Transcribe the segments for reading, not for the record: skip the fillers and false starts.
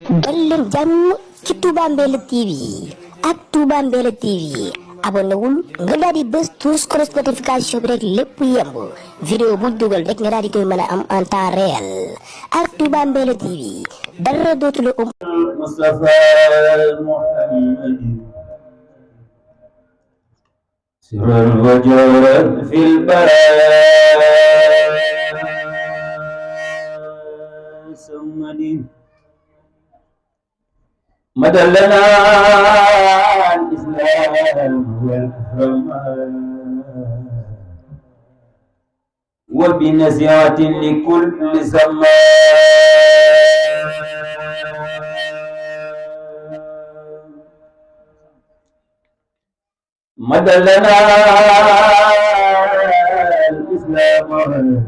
dal leen jàmm ci Touba Mbella TV ak Touba Mbella TV abonné wul nga daal di bës tous cloche notification bi rek lépp yemb vidéo bu dugal rek nga daal di koy mën a am en temps réel ak Touba Mbella TV dara dootu la Mustafa Muhammad sirran wa jawran fil baraya sammadin مدلنا الإسلام والكرم وبنزعة لكل زمان مدلنا الإسلام والكرم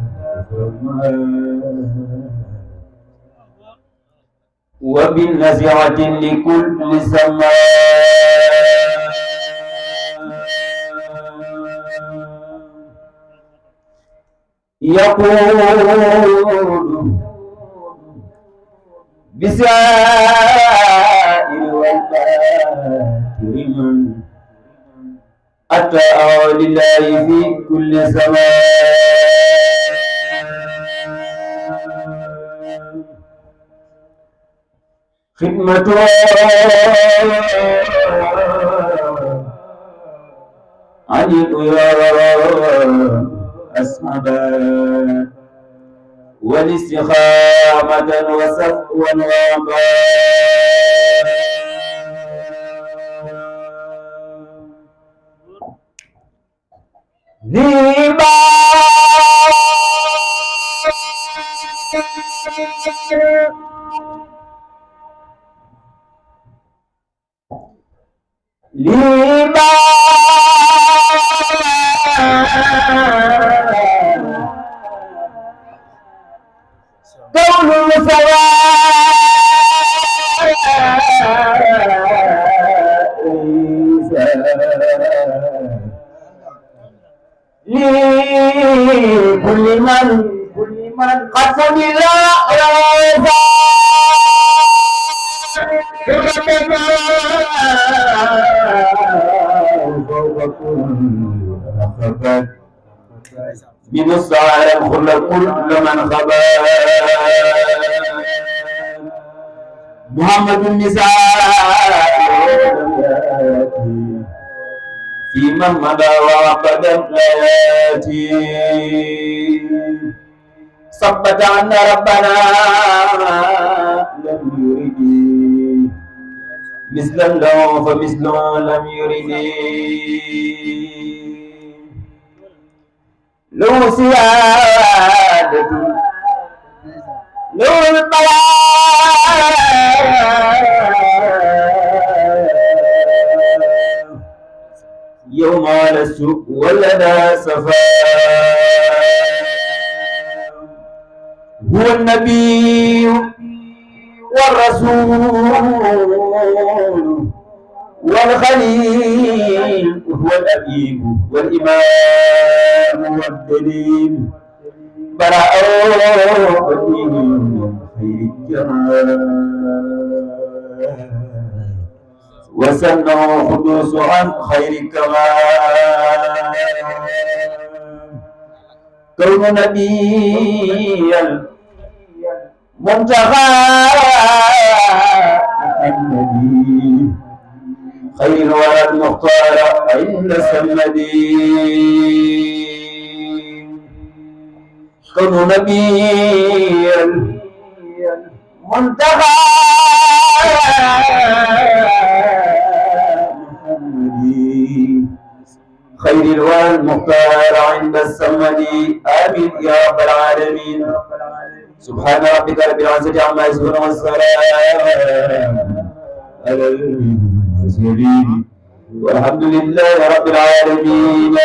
وبالنزعة لكل زمان يقول بسائر والباكر من أتى لله في كل زمان خدمة عن الأيام أصحابا والاستقامة وصفوا وباء ذيبا لما قول لكل من قد سمع من الصالح كل من خبا محمد النساء في من مضى وقدم آياتي صبت عنا ربنا لم يرد مثل له فمثله لم يرد له سيادة له البلاء يوم على السوق ولدى صفاء هو النبي والرسول والخليل هو الأبيب والإمام والدليل براءة من خير الجمال وسنه خدوس عن خير كمال كون نبيا منتهى النبي خير الولد مختار عند السمدي كون نبيا منتهى خير الولد مختار عند السمدي آمين يا رب العالمين سبحان ربك رب العزة عما يصفون والسلام على المرسلين والحمد لله رب العالمين.